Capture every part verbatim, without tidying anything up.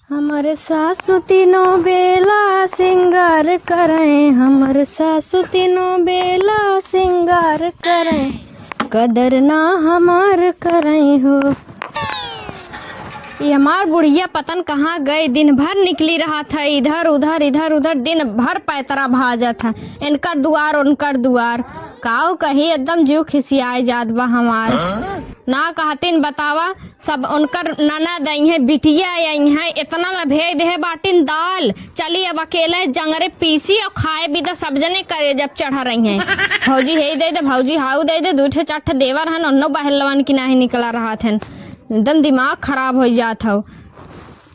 हमर सासु तीनों बेला सिंगार करें, हमर सासु तीनों बेला सिंगार करें, कदर ना हमार करें हो। ये हमार बुढ़िया पतन कहाँ गए, दिन भर निकली रहत है इधर उधर, इधर उधर, दिन भर पैतरा भाजत है, इनकर दुआर उनकर दुआर। काऊ कही, एकदम जीव खिसियाए जात बा हमार। ना कहतिन बतावा, सब उनकर ननद अइहैं, बिटिया अइहैं, इतना ला भेज देहे बाटिन दाल, चली अब अकेले जंगरे पीसी और खाए बिदा सब जने करे जब चढ़ा रही हैं। भौजी हे दे दे, भौजी हाउ दे दे, दू ठे चार ठे देवर हन, उन्नो बहलवन की नाहीं निकला रहत हन। एकदम दिमाग खराब होइ जात हौ।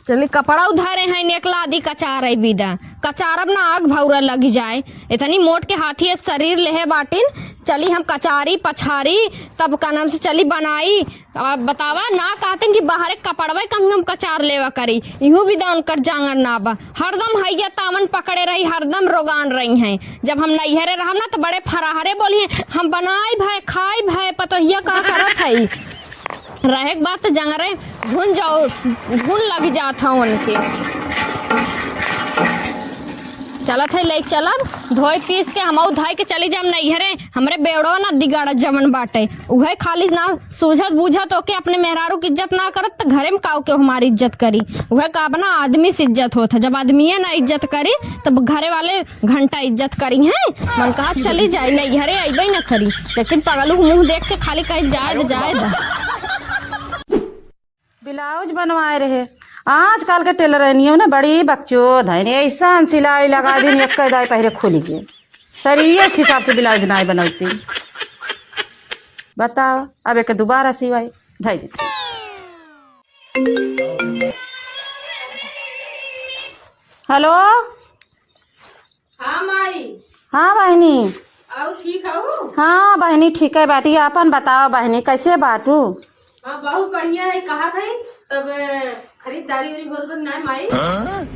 चली कपड़ा उधारे हैं, नेकला आदि कचार है बिदा, कचारब ना आग भौरा लगी जाए। इतनी मोट के हाथी है शरीर लेहे बाटिन, चली हम कचारी पछारी, तब का नाम से चली बनाई। अब बतावा, ना कहतन कि बाहरे कपड़वे कम से कम कचार लेवा करी, इहू बिदा उनकर जांगर ना बा। हरदम हैया तावन पकड़े रही, हरदम रोगान रही हैं। जब हम नैहरे रहब ना, तो बड़े फराहरे बोली हैं, "हम बनाई भय, खाई भय, पतोहिया का करत है?" रहे के बात तो जंगरे घुन जाओ, घुन लग जात है उनके। चलत है, ले चलब, धोए पीस के हमहू धाई के चली जाब नैहरे। हमरे बेवड़ो ना दिगाड़ा जवन बाटे, उहे खाली ना सूझत बूझत ओके, अपने मेहरारू की इज्जत ना करत, त घरे में काऊ के हमारी इज्जत करी? उहे का अपना आदमी से इज्जत होत है, जब आदमीये ना इज्जत करी, तब घरे वाले घंटा इज्जत करी हैं। मन कहा चली जाई, नैहरे अइबे ना करी, लेकिन पगलू के मुंह देख के खाली कही, "जाए दे, जाए दे।" ब्लाउज बनवाए रहे। आजकल के टेलरनियों ना बड़ी बकचोद है, ऐसन सिलाई लगा दिन, एक दाई पहिरे खुली के। सरिये के हिसाब से ब्लाउज नाई बनौती। बताओ, अब एक दोबारा सिवाई धई दे। हेलो। हाँ माई। हाँ बहिनी। अउ ठीक हऊ? हाँ बहिनी, ठीक है बाटी। आपन बताओ बहिनी, कैसे बाटू? हाँ, बहुत बढ़िया है। कहा था तब खरीदारी उरी होत बा ना माई?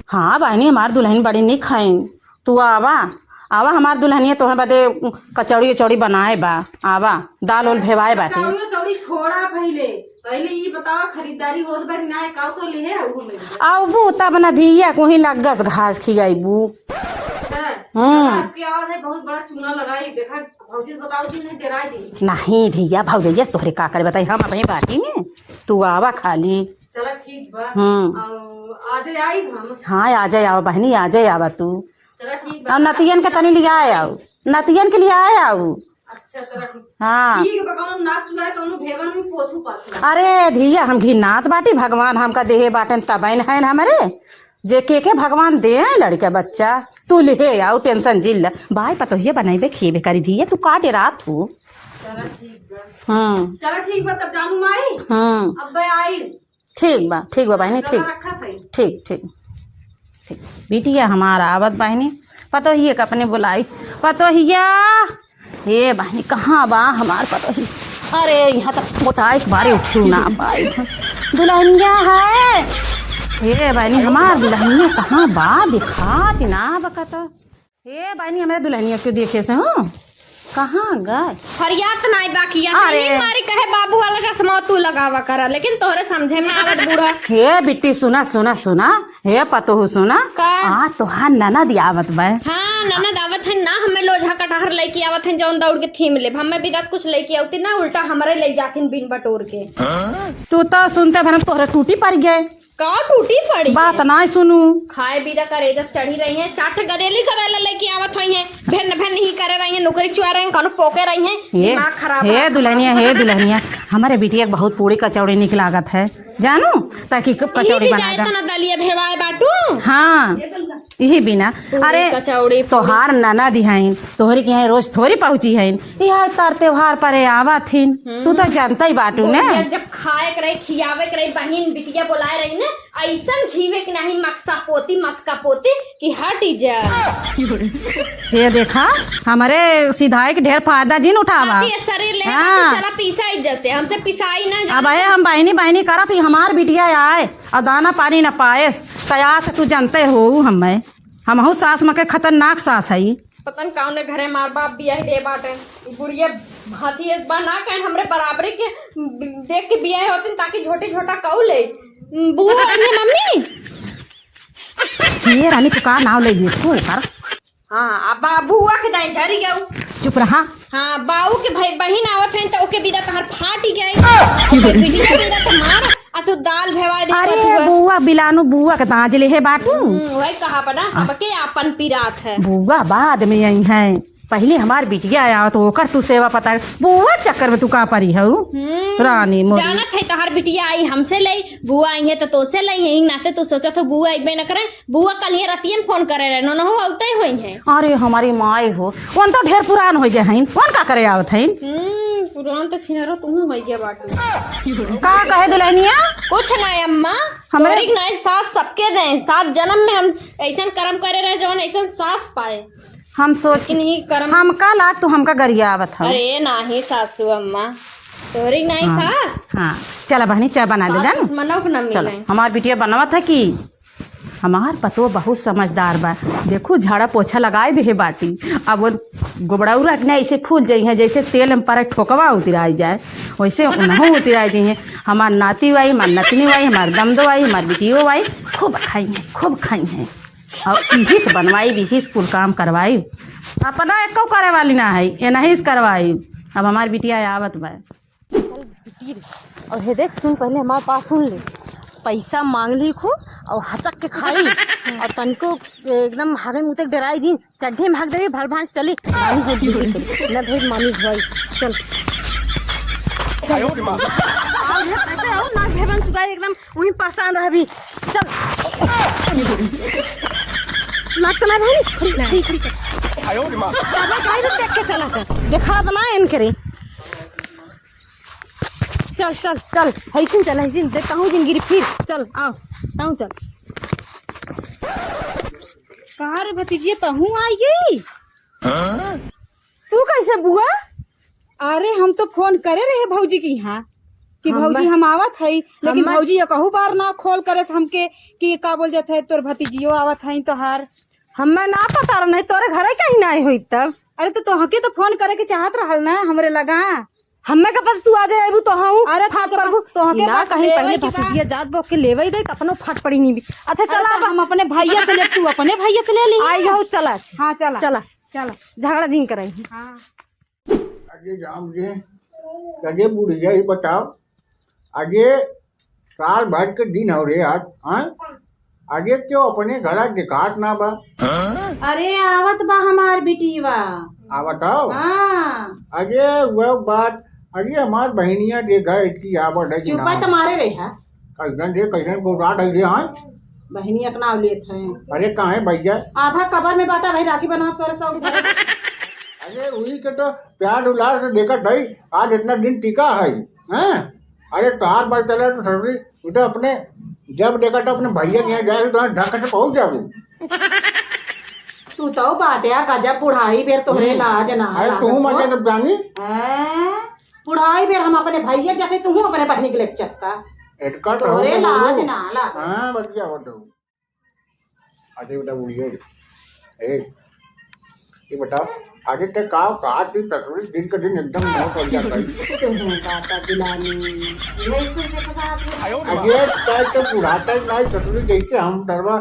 हाँ बहिनी, हमार दुल्हन बड़ी निक है। तू आवा, आवा हमार दुल्हनिया, तोहे बदे कचौड़ी उचौड़ी बनाए बा। आवा, दाल उल भेवाए बाटे। कचौड़ी उचौड़ी छोड़ा पहिले। पहिले ई बतावा, खरीदारी होत बा कि ना, का का लिहे आऊ हमें? आउबू तब ना धिया, कोही लग्गस घास खियाइबू। हैं? हम्म। आपकी आवाज है, बहुत बड़ा चूना लगाई। देखा, भौजी से बताओ कि नहीं, डराई दी। नहीं धिया, भौजैया तोहरे का करे बताई, हम अबहीं बाटी में, तू आवा खाली। चला ठीक बा। हम्म। अउ आजे आई हम। हाँ, आजे आवा बहिनी, आजे आवा तू। चला ठीक बा। अउ नतियन के तनी लियाए आऊ, नतियन के लियाए आऊ। अच्छा, चला ठीक। हाँ। ठीक बा, कौनो नाक चुआए, कौनो भेवन में पोछू पाछू। अरे धिया, हम घिन्नात बाटी, भगवान हमका देहे बाटेन तबैन हैन हमरे, जे के के भगवान दे लड़का बच्चा। तू लिहे आऊ, tension जिन ल। बाय पतोहिया बनैबे खिएबे करी धिया, तू का डेरात हू? चला ठीक बा। हम्म। चला ठीक बा, तब जानू माई। हम्म। अब आई। ठीक बा, ठीक बा बहिनी, ठीक। रखा भाई। ठीक, ठीक, ठीक। बिटिया हमार आवत बहिनी, पतोहिया के अपने बुलाई। पतोहिया, हे बहिनी, कहाँ बा हमार पतोहिया? अरे, यहाँ तक मोटाई के बारे उठियो ना पाई था। दुल्हनिया है। हे बहिनी, हमार दुल्हनिया कहाँ बा? दिखात ना बा कतो। ए बहिनी, हमरे दुल्हनिया के देखे से हो, कहाँ गए? फरियात नाई बाकी, अरे। ऐसे ही मारी कहे बाबू वाला चश्मा तू लगावा करा, लेकिन तोहरे समझे में आवत बूढ़ा। हे बिट्टी, सुना, सुना, सुना, हे पतोहू सुना, का? आ, तोहार ननद आवत बा। हाँ, ननद आवत है ना, हमें लोझा कटहर लेके आवत है, जौन दौड़ के थीम लेब। हमें बिदात कुछ लेके आवती ना, उल्टा हमरे ले जाथिन बिन बटोर के। तू तो सुनते भरम तोहरे टूटी पड़ गए। का टूटी पड़ी? बात ना सुनू। खाए बीरा करे जब चढ़ी रही हैं, चार ठे गदेली गदेला लेके आवत होई हैं, भेन भेन नहीं करे रही हैं, नौकरी चुआ रही हैं, कौनो पोके रही हैं, ये, दिमाग खराब हे है। दुल्हनिया, हे दुल्हनिया, हमारे बिटिया के बहुत पूड़ी कचौड़ी निक लागत है, जानू, ताकि क-, यही कचौड़ी भी बना जाए जा। तो ना दलिया भेवाए बाटू। हाँ, यही बिना। पूड़ी अरे, कचौड़ी, पूड़ी। तोहार ननद हैं, तोहरी के यहाँ रोज थोड़ी पहुँची हैं, यह तर त्योहार पर आवत हिन, हम्म। तू तो जानता ही बाटू ने। बुढ़िया जब खाए के रही, खियावे के रही, बहिन बिटिया बोलाए रही ने, ऐसन घीवे के नहीं मक्सा पोती, मस्का पोती कि हट जा। ये देखा, हमरे सिधाई के ढेर फायदा जिन उठावा। अभी ये शरीर ले हाँ। चला पीसा इज्जत से, हमसे पिसाई ना अब जाए। आए हम बहिनी बहिनी करत ही, हमार बिटिया आए और दाना पानी न पाएस, तया से तू जानते हो हमें, हमहू सास मके खतरनाक सास है। पता न कौने घरे मार बाप बियाह दे बाटे। ई बुढ़िया हाथी एस बा ना कहें हमरे बराबरी के देख के बियाह होतिन ताकि झोटी झोटा कऊ ले। बुआ आई है मम्मी? ये रानी, तू का नाव ले लिए तू कर? हाँ, अब बा-, बुआ के दाई झरी गऊ। चुप रहा। हाँ, बाऊ के भाई बहिन आवत हैं तो ओके बिदा तहार फाटी गई। ओके बिटिया बिदा तहार, आ तू दाल भेवा दे अरे, बतुआ। बुआ बिलानू, बुआ के दाँज ले है बाटू। हम्म, वही कहा बना, हाँ। सबके आपन पिरात है। बुआ बाद में आई हैं, पहले हमार बिटिया आया तो ओकर तू सेवा पता। बुआ चक्कर में तू का परी हऊ? हम्म, रानी मोरी। जानत है तहार बिटिया आई हमसे लई, बुआ आई है तो तोसे लई है, नाते तू सोचत हो बुआ अइबे न करे। बुआ कल ये रतियन फोन करे रहे, नोनहु अउते होई हैं। अरे हमारी माई हो, उन तो ढेर पुरान होइ गए हैं, फोन का करे आवत हैं? हम्म, पुरान तो छिनरो तुहूँ होइ गया बाटू। का कहे दुल्हनिया? कुछ ना अम्मा, हमरे तोहरी के नाई सास सबके दे, सात जन्म में हम ऐसन कर्म करे रहे जवन ऐसन सास पाए। हम सोच, लेकिन ई कर्म हमका लाग तू हमका गरियावत हऊ। अरे नाही सासू अम्मा, तोहरी के नाई हाँ, सास। हाँ, चला बहनी, चाय बना दे सास जान। दुश्मनों को न चलो, मिले। हमार बिटिया बनावत है कि हमार पतोह बहुत समझदार बा। देखू, झाड़ा पोछा लगाए देहे बाटी। अब वो गोबड़ौरा के ना ऐसे फूल जइहें, जइसे तेल में परे ठोकवा उतराई जाए, वइसे उनहू उतराई जइहें। हमार नाती वाई, हमार नतनी वाई, हमार दमदो वाई, हमार बिटियो वाई, खूब खाइहें, खूब खाइहें। अउर इही से बनवाई, इही से कुल काम करवाई। अपना एक्को करे वाली ना है, एनही से करवाई। अब हमार बिटिया आवत बा। चल बिटी रे। अउर हे देख, सुन, पहले हमार बात सुन ले। पैसा माँग ली खूब अउर हचक के खाई अउर तनिको एकदम हागे मुँह तक डराई दी, चड्ढे में हग देवी, भल भांज चली। मामी हो जी, न भेज मामी भाई, चल। चल। आओ, आओ, ना भेवन तू जाए, एकदम वहीं परेशान रहबी। चल। लागत ना भाई, खड़ी, खड़ी, खड़ी, चल। तबे कहीं तो देख के चला कर। देखा दना एन करे। चल, चल, चल, हैसिन चल, हैसिन, दे, तहूँ जिन गिरी फिर, चल, आओ, तहूँ चल। का रे भतीजिया, तहूँ आई गई? हाँ? तू कैसे बुआ? अरे, हम तो फोन करे रहे भौजी की यहाँ कि हम भौजी, हम हम आवत हई, लेकिन हम भौजी ये कहू बार ना खोल करे से हमके कि का बोल जात है, तोर भतीजियो आवत है तोहार। हमें ना पता रहे, नहीं तोरे घरे कहीं ना आई हुई तब। अरे, तो तोहके तो फोन करे के चाहत रहल ना हमरे लगा। हमें का पता तू आज अइबू तो हम अरे, फाट तोहके पड़बू। पास, तोहके ना पास कहीं लेवे पहले के बा। भतीजिया जात बा, ओके लेवे ही दे, त अपनो फाट पड़ी नहीं भी। अच्छा, अरे, चला तो अब। हम अपने भैया से ले, तू अपने भैया से ले ली। आई हो, चला। हाँ, चला। चला। चला। झगड़ा जिन कराई। हाँ। अरे राम जी, अरे बुढ़िया, ये बताओ, अरे साल भर के दिन हो रे आज, हाँ? अरे क्यों अपने घरा देखात ना बा? अरे आवत बा हमार बिटिया। आवत हो? हाँ। अरे वो बात, अरे हमार बहनिया देखा इतनी आवत है कि चुपा ना? तुम्हारे रहे है। कैसन रे, कैसन गोराट है रे, हाँ? बहनिया के नाव लेत हैं। अरे काहे भैया? आधा कबर में बाटा भाई, राखी बना तोरे सब घर। अरे उही के तो प्यार दुलार से देखत है, आज इतना दिन टिका है, हैं? अरे तोहार बात चले तो ससुरी, तू तो अपने जब देखा तो अपने भैया के यहाँ जाए तो ढक से पहुँच जाबू। तू तो बाटे आ गजब बुढ़ाई बेर तोहरे हम्म। लाज ना अरे तू लागत मजे हो। जब जानी। हैं? बुढ़ाई बेर हम अपने भैया जैसे तू अपने बहनी के लेके चक्का। एटका तो तोहरे हो लाज गई। ना लागत। हाँ, बतिया हो तो। अरे बेटा बुढ़िया, ए, ये बताओ, आगे ते का, का थी ससुरी दिन के दिन एकदम मौत हो जाता है। तुम बाटा दिलानी, वैसे देखा आप। अरे तय तो बुढ़ाता ही नहीं ससुरी, जैसे हम डरवा,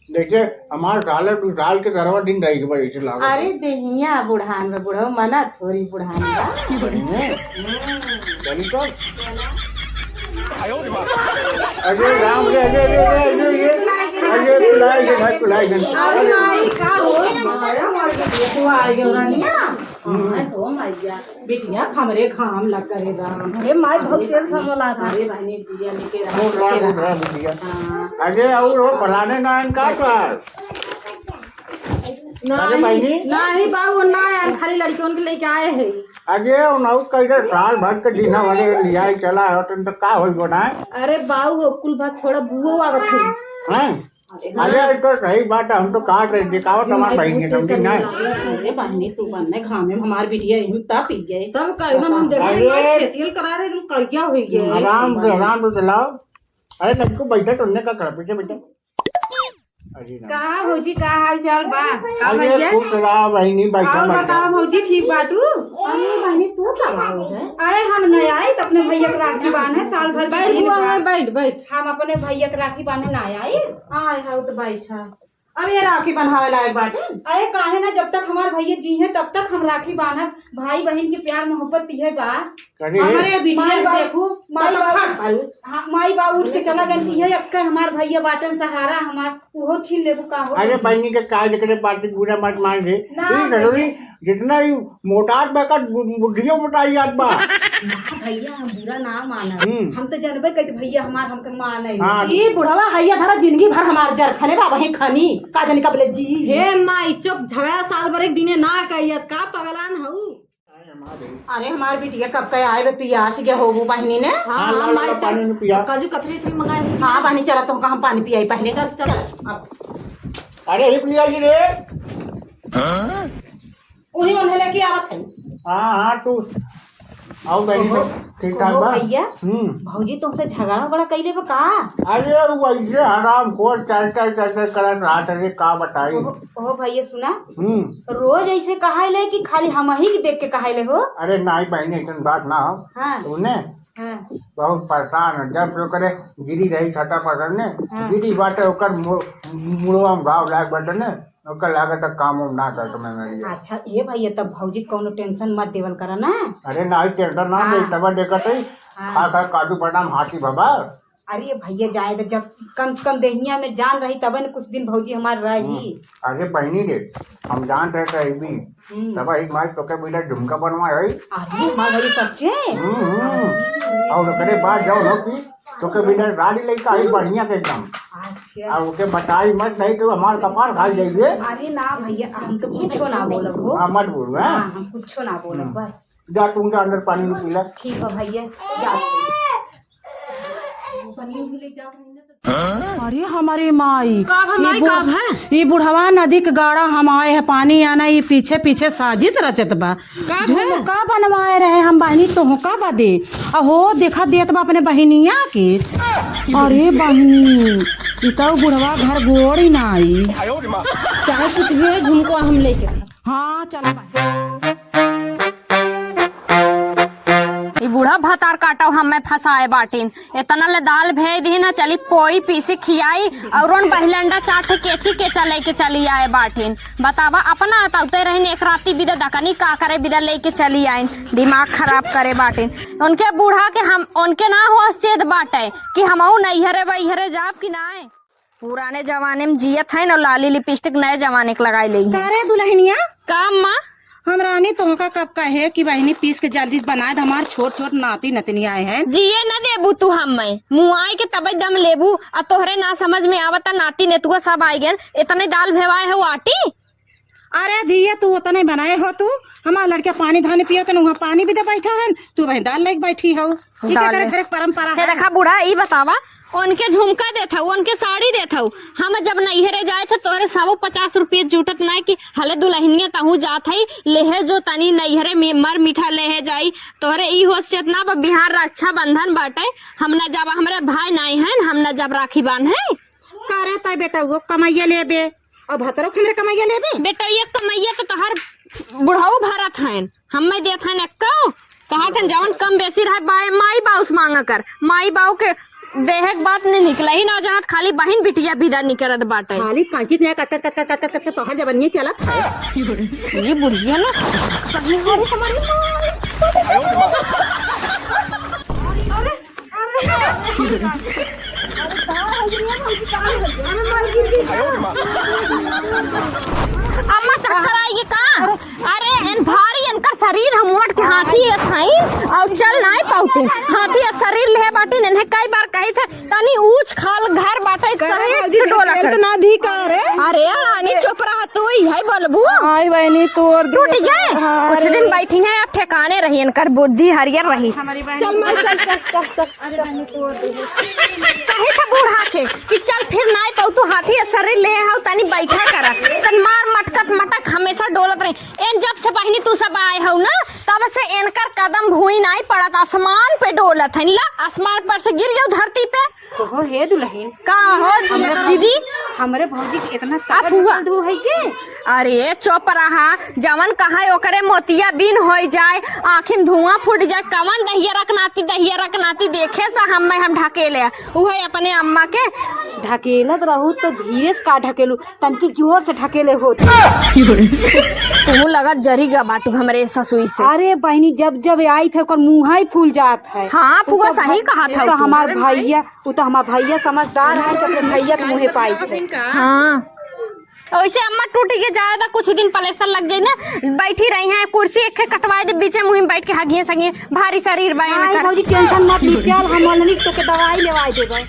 जैसे हमार साल है, दू साल के डरवा दिन रही के बड़ी से लागत। अरे देहिया बुढ़ान में बुढ़ऊ मना थोड़ी बुढ़ान बा। बड़ी में? हम्म। चली तो? अरे राम रे, अरे, अरे, अरे, अरे, अरे, अरे, कुलाए के भाई, कुलाए के। अरे माई, का हो? माया मर गई, तू आ गयो रानिया। हम्म। हाय हो माइया, बिटिया, हमरे घाम लग गए राम। अरे माई, बहुत तेज घाम लगा। अरे बहनी, दिया लेके रहा, बहुत लाभ लेके उठा रहा। बिटिया। हाँ। अरे, और वो फलाने ना इनका का? अरे नहीं, बहनी। नहीं बाबू, ना यार, खाली लड़कियों के लेके आए हैं। अरे, उन और कैसे साल भर के दिन हमारे लिया ही चला हो, तुम तो का होई बनाए? अरे बाऊ हो, कुल बात छोड़ा, बुओ आवत है। हैं? अरे, अरे, तो सही बात है, हम तो काट रहे, दिखावत हमार बहन के, समझी ना? अरे बहनी, तू बन में घामे में हमार बिटिया यही तब पी गए। तब का एकदम हम देखा अरे। नहीं, फेशियल करा रहे, तुम करिया हो गया। आराम से, आराम से चलाओ। अरे, लड़को बैठा, तुमने का कर, पीछे बैठा। अरे राम। का भौजी, का हाल चाल बा? का अरे भैया? खुश रहा बहिनी, बैठा, और बैठा। बताओ भौजी, ठीक बाटू? अरे बहिनी, तू कब आओ है? अरे हम नहीं आई तो अपने भैया के राखी बांधे, साल भर के बैठ दिन बुआ, बा। बैठ, बैठ। हम अपने भैया के राखी बांधे ना आई। हाँ, हाँ, तो बैठा। अब ये राखी बंधावे लायक बाटे? अरे काहे ना, जब तक हमार भैया जी हैं तब तक हम राखी बांधब। भाई बहिन के प्यार मोहब्बत इहे बा। अरे, हमारे बिटिया माई बाबू, देखू, माई तो बाबू, कहाँ पारू? हाँ, माई बाबू उठ के चला गए, इहे अक्के हमार भैया बाटन सहारा हमार, उहो छीन लेबू का हो? अरे बहिनी के काहे जकरे बात बुरा मत मान रे। ना, ठीक है, भैया। जितना ही मोटात बा का बु-, बुढ़ियो मोटाई जात बा। ना भैया, हम बुरा ना मानब। हम्म। हम तो जनबे करी भैया हमार हमके माने। हाँ। ई बुढ़वा हैया धरा जिंदगी भर हमार जरखने बा वहीं खनी, का जानी कब ले जी। हे माई चुप, झगड़ा साल भर एक दिने ना कहियत, का पगलान हऊ? अरे हमार बिटिया कब के आए बे, पियास गया होबू बहिनी ने। हाँ, हाँ, हाँ, ला, ला, माई ला, चल, पानी में पिया। काजू कतरी थी मंगाई। हाँ बहिनी, चला तुमका हम पानी पियाई पहले। चल, चल। चल, अब। अरे हिप लिया जी रे। हाँ? उन्हीं उन्हें लेके आवत है। हाँ, हाँ, तू आओ बहिनी, ओहो, तो ठीक ठाक ओहो बा? भैया, हम्म। भौजी तुमसे झगड़ा उगड़ा कैले बा का? अरे, वो ऐसे हराम खोर चल, चल, चल, चल करत रहत, अरे, का बताई? ओहो, ओहो भैया, सुना, हम्म। रोज ऐसे कहाइले कि खाली हम ही के देख के कहाइले हो? अरे, नाई बहिनी, ऐसन बात ना हो। हाँ। तूने हाँ। बहुत परेशान है, जब से ओकरे गिरी रही छाता पर ने, हाँ। गिरी बाटे ओकर मु-, मुड़वा में घाव लाग बाटे ने, ओकर लागत है काम उम ना करत मैं मर गया। अच्छा, ये भैया, तब भौजी कौनो tension मत देवल करा ना। अरे नाही, tension ना हाँ। दे, तब देखत है, हाँ। खा खा काजू बादाम हाथी बाबा। अरे भैया, जाए तो जब कम से कम देहिया में जान रही, तब न कुछ दिन भौजी हमार रही। हम्म। अरे बहिनी रे, हम जानत रहे तो अइबी। हम्म। तब एक माई तोके बिना झुमका बनवा है। अरे हमार भैया, सच्चे? हम्म, हम्म। और ओकरे बाद जाओ ना कि तोके बिना राड़ी लइका है बढ़िया के एकदम। अच्छा। और ओके बताई मत, नहीं तो हमार कपार खा जाइए। अरे ना भैया, हम तो कुछो ना बोलब हो। हाँ, मत बोलू, हैं? हाँ, हम कुछो ना बोलब, हम्म। बस। जा तू जा अंदर पानी पी ले। ठीक है भैया, जा। अरे हमारे माई, का भा ये माई, बु-, का भा? ये बुढ़वा नदी के गाड़ा हम आए हैं पानी आना, ये पीछे पीछे साजिश रचत बा। का भा? झुमका बनवाए रहे हम बहिनी तोहका बदे, अहो देखा देत बा अपने बहिनिया के। अरे बहिनी, ई तो बुढ़वा घर गोड़ी ना आई। चाहे कुछ भी हो, झुमको हम लेके। हाँ, चल। ई बूढ़ा भतार काटव हमें फंसाए बाटिन। इतना ले दाल भेज दी ना, चली पोई पीसी खियाई और उन बहिलंडा चाट केची केचा लेके चली आए बाटिन। बतावा, अपना अतौते रहिन एक राती बिदा दकनी का करे बिदा लेके चली आइन, दिमाग खराब करे बाटिन। उनके बूढ़ा के हम, उनके ना होश चेत बाटे कि हमहू नैहरे बैहरे जाब कि नाय। पुराने जमाने में जियत है न, लाली लिपस्टिक नए जमाने के लगाई लेई है। का रे दुल्हनिया? का अम्मा? हम रानी तोहका कब कहे कि बहिनी पीस के जल्दी से बनाए दे, हमार छोट छोट नाती नतनी आए हैं। जिए न देबू तू हम्मे, मुआई के तबे दम लेबू। आ तोहरे ना समझ में आवता, नाती नेतुआ सब आइ गए, इतने दाल भेवाए हो आटी। अरे धिया, तू उतने बनाए हो, तू हमार लड़का पानी धानी पियो तने वहाँ पानी भी दे बैठा है, तू वहीं दाल लेके बैठी हो। ठीक है, दाल तेरे ले। घर के परंपरा हे है। देखा बूढ़ा, ई बतावा, उनके झुमका देत हऊ, उनके साड़ी देत हऊ, हम जब नैहरे जाए थे तोहरे सौ पचास रुपये जुटत ना कि हले दुल्हनिया तहूँ जात है, लेहे जो तनी नैहरे में मर मीठा लेहे जाई। तोहरे ई होश चेतना बा, बिहार रक्षाबंधन बाटे, हम ना जब, हमरे भाई नाई हैं, हम ना जब राखी बांधे। करे तय बेटा, वो कमाइए लेबे, और भतरो के हमरे कमाइया लेबे? बेटा, ये कमाइया तो तोहार बुढ़ऊ भरत हन, हम्मे देत हन एक्को। कहत हन, जवन कम बेसी रहे, बाय, माई बाऊ से मांगा कर। माई बाऊ के देहे के बात नहीं निकला ही ना, जहाँ खाली बहिन बिटिया बिदा निकलत बाटे। खाली पाँची में कत, कत, कत, कत, कत, कत, तोहार जबनिया चलत है। ये बुढ़िया ना, अरे, हमारी माँ। अरे, अरे, अरे, का हो गया भौजी, का हो गया? अरे, मार गिर गई। अम्मा, चक्कर आई गई का? अरे, एन भारी एनकर शरीर, हम मोट के हाथी अस हईन और चल नाय पाउते। हाथी अस शरीर लेहे बाटिन, इन्हें कई बार कही थे, तनी ऊंच खाल घर बाटे, करे सही भौजी, से डोला तेल कर। तो ना धी का रे? अरे, रानी, चुप रह तू, यही बोलबू। आई बहनी, तोर दे। टूट गए। हाँ, कुछ अरे। दिन बैठी हैं, अब ठिकाने रही, इनकर बुद्धि हरियर रही। हमारी बहन। चल, माई, चल, चल, चल, चल। अरे बहनी, तोर दे। कहे था बूढ़ा के कि चल फिर नाई पाऊ, तू हाथी असर ले हो, तनी बैठा कर। तन मार मटकत मटक हमेशा डोलत रही। एन जब से बहनी तू सब आए हो ना, तब से इनकर कदम भूमि नाई पड़त, आसमान पे डोलत है। ला, आसमान पर से गिर जाओ धरती पे। ओहो, हे दुल्हन। का हो हमरे दीदी? हमरे भौजी के इतना आप तगड़ हुआ। दू है के? अरे चुप रहा, जवन कहा ओकरे मोतिया बिन होई जाए, आँखिन धुआं फूट जाए। कवन दहिया रखनाती, दहिया रखनाती देखे सा हम, मैं हम ढकेले, उहे अपने अम्मा के। ढकेलत रहू तो धीरे से का ढकेलू, तनकी जोर से ढकेले होत। तू लगत जरी गा बाटू हमरे ससुई से। अरे बहिनी, जब जब आई थे ओकर मुँह ही फूल जात है। हाँ फुआ, सही कहा था तो तू। हमार भैया, वो तो हमार भैया समझदार है, अपने भैया के मुँहे पाई थे। हाँ। वैसे अम्मा टूट के जाए तो कुछ दिन पलस्तर लग जाए ना, बैठी रही हैं, कुर्सी एक ठे कटवाए दे, बीचे मुहिम बैठ के हगिए सगिए, भारी शरीर बा नहीं इनकर। भौजी, टेंशन मत ली, चल हम ओलनी तोके दवाई लेवाई देबे।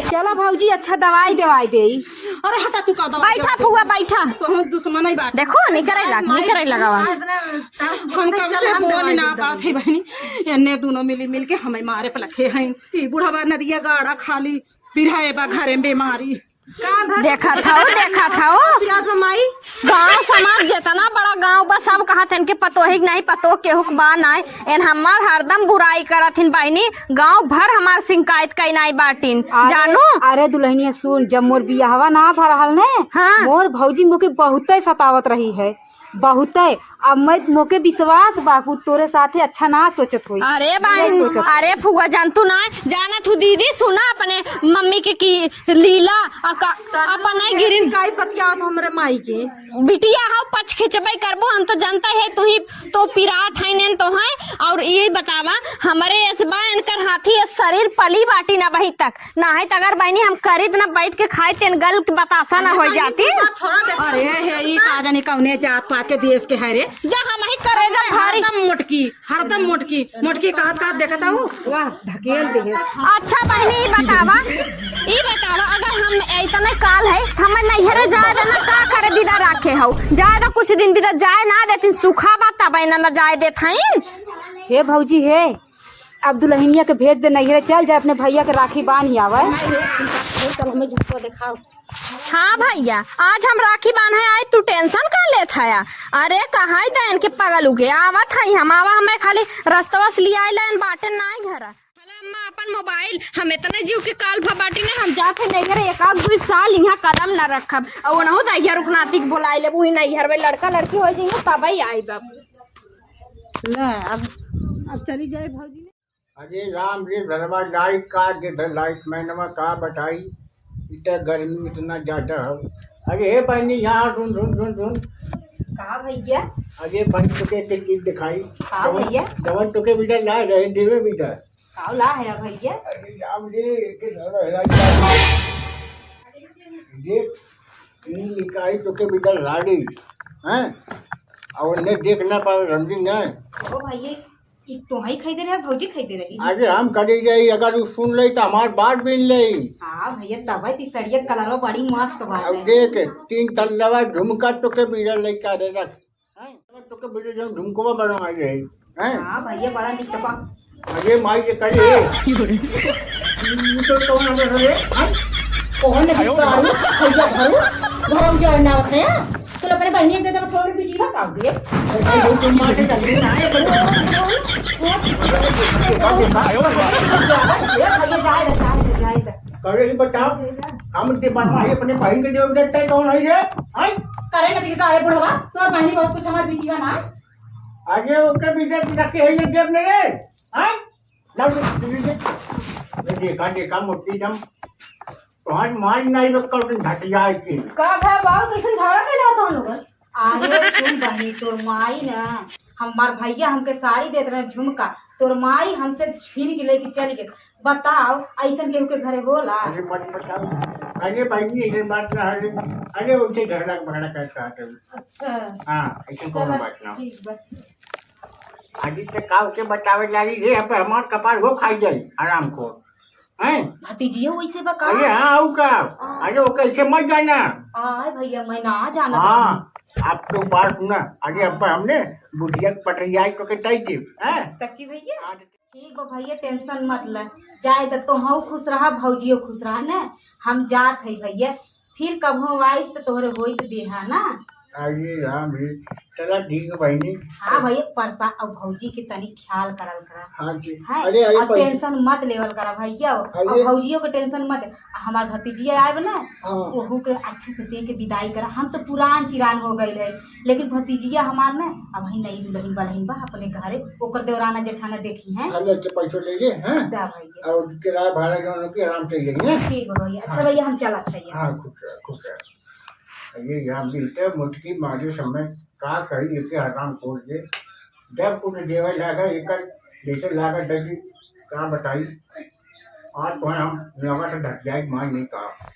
चला भौजी, अच्छा दवाई देवाई दे। अरे हटा तू का दवाई बैठा देवाई फुआ, बैठा। तो हम दुश्मन ही बात। देखो, निकरे लग, निकरे लगावा। हम कब से बोल ना पाते बहनी, एन्ने दोनों मिली मिल के हमें मारे पे लखे हैं। ई बुढ़वा नदिया गाड़ा खाली बिरहे बा घरे में बीमारी। देखा था, देखा था। पिरात बा माई। गांव समाज जितना बड़ा गांव बा, सब कहत हन कि पतोहिक नहीं, पतोह केहुक बा नाय। एन हमार हरदम बुराई करत हिन बहिनी, गांव भर हमार शिकायत कई नाई बाटिन। अरे, जानू? अरे दुल्हनिया सुन, जब मोर बियाहवा ना भरहल ने, हाँ। मोर भौजी मोके बहुते सतावत रही है, बहुते। अब मैं मोके विश्वास बा कि तोरे साथे अच्छा ना सोचत होई। अरे बहिन, अरे फुआ जानतू ना, जानत हूँ दीदी, सुना अपने मम्मी के की लीला, आ का, अपना गिरिन काई बतियावत हमरे माई के। बिटिया हौ, पछ खिंचबे करबो, हम तो जानते है तू ही तो पिरात है नेन तो है। और ये बतावा, हमरे एस बा इनकर हाथी, एस शरीर पली बाटी ना बही तक, ना है त अगर बहिनी हम करीत ना बैठ के खाए तेन गल के बतासा ना हो जाती। अरे हे, ई का जानी कौने जात पात के देश के है रे। जा हम ही करे जा भारी। हरदम मोटकी, हरदम मोटकी, मोटकी कहत कहत देखत हूँ, वाह ढकेल दे। अच्छा बहिनी, ई बतावा, ई बतावा, अगर हम इतने काल है, हमें नैहरे जाए देना, का करे बिदा राखे हो? जाए दो कुछ दिन बिदा, जाए ना देती, सूखा बा तब ना, ना जाए देत हईन। हे भौजी हे, अब दुल्हनिया के भेज दे नैहरे, चल जाए अपने भैया के राखी बांध आवे। चल हमें झुमको दिखाओ। हाँ भैया, आज हम राखी बांधे आए, तू टेंशन का लेत हया? अरे कहाँ दयन के पगल उगे, आवत हई हम, आवा हमें खाली रस्तवा से लियाए लाइन बाटे नाई घर। भला अम्मा अपन मोबाइल, हम इतने जीव के काल भा बाटी ने, हम जात है नैहरे, एक आध दुई साल यहाँ कदम न रखब। और ओनहु दहिया रुकनाती के बोलाई लेबू ही नैहर में, लड़का लड़की हो जाइए तब ही आई बाबू। ले अब, अब चली जाए भौजी। अरे राम रे, घरवा लाइट का दे दे, लाइट मैनवा का बताई, इतना गर्मी इतना ज्यादा है। अरे हे बहनी, यहाँ सुन, सुन, सुन, सुन। का भैया? अरे बहन, तुके एक चीज दिखाई। का जवन, भैया? जवन तुके बिदा ला रहे, देवे बिदा। का ला है भैया? अरे राम रे, के सारा है। देख, ई निकाई तुके बिदा लाड़ी, हैं? और ने देख ना पावे, समझी ना? ओ भैया, ई तोहई खरीदे रहे, भौजी खरीदे रही? अरे हम खरीदे रही, अगर उ सुन ले तो हमार बात बीन ले। हाँ भैया, तब है तीसरिया कलरवा बड़ी मस्त बात अब है। देख, तीन तल्लवा झुमका तोके बीड़ा लइका दे रख। हैं? तोके बीड़ा जो झुमकवा बनवाई रही, हैं? हाँ भैया, बड़ा निक बा। अरे माई के करे। तू तो कौन आदर है? हैं? कौन है सारू? भैया घरू? घरू जाए ना रखे हैं? तो अपने बहनी के दे दे, थोड़ी बिटिया का दे। अरे, तुम मार के चल रही ना, ये करो। ये भैया, जाए दे, जाए दे, जाए दे। करे ही बताओ, हम दे बनवाई अपने बहन के देव देखते कौन है ये? हैं? करे ना दिखे काले बुढ़वा, तोर बहनी बहुत कुछ हमार बिटिया ना। आगे ओके बिटिया की रखे है ये देव में रे, हैं? लाओ, दे, दे, दे, दे। ये देखा, देखा, मोटी दम। तोहार माई नाई बा, कल दिन घटिया के। का भा बाऊ, कैसन झगड़ा कैले रहता हम लोग? अरे सुन बहिनी, तोर माई ना, हमार भैया हमके साड़ी देत रहे, झुमका, तोर माई हमसे छीन के लेके चली गई। बताओ, ऐसन केहू के घरे होला? अरे मत बताओ। अरे बहिनी, ऐसन बात ना है। अरे उनसे झगड़ा, झगड़ा करता है। अच्छा। हाँ, ऐसन कोनो चलो, बात ना। ठीक बा। आदि से काव के बतावे लागी रे, अब हमार कपार हो खाई जाई, आराम को। हैं? भतीजिया वैसे बा का? अरे हाँ, आऊ का? हाँ। अरे, वो कैसे मत जाना? आय भैया, मैं ना जाना हाँ, रहूं। आप तो बात सुना। अरे, हाँ। अब हमने बुढ़िया के पटरिया तो के तय की, हैं? सच्ची भैया? हाँ, तो ठीक बा भैया, टेंशन मत ले। जाए द, तोहू खुश रहा, भौजियो खुश रहा ने। हम जात है भैया, फिर कभो आई तो तोहरे होई तो देहा ना। अरे राम रे, चला ठीक है बहिनी। हाँ भैया, परसा और भौजी के तनी ख्याल करल करा। हाँ जी। है? अरे अरे और पैसा टेंशन मत लेवल करा भैया, और अरे भौजियों के टेंशन मत। हमार भतीजिया आए ना, हाँ ओहू के अच्छे से दे के विदाई करा। हम तो पुरान चिरान हो गए है, लेकिन भतीजिया हमार ना अबही नई दुल्हन बलहिन बा अपने घरे, ओकर देवराना जेठाना देखी हैं। हम लोग से पैसों ले लिए हैं। दा भैया, और किराया भाड़ा जो उनकी आराम से लेंगे। ठीक बा भैया। अच्छा भैया, हम चलत है। हाँ खुश रह खुश रह। ये यहाँ मिलते मुटकी मारे समय का कही इके हराम खोल के जब कुछ देवे लागा एकर जैसे लागा डगी का बताई। आज तो हम नवा से धक जाए मान नहीं कहा।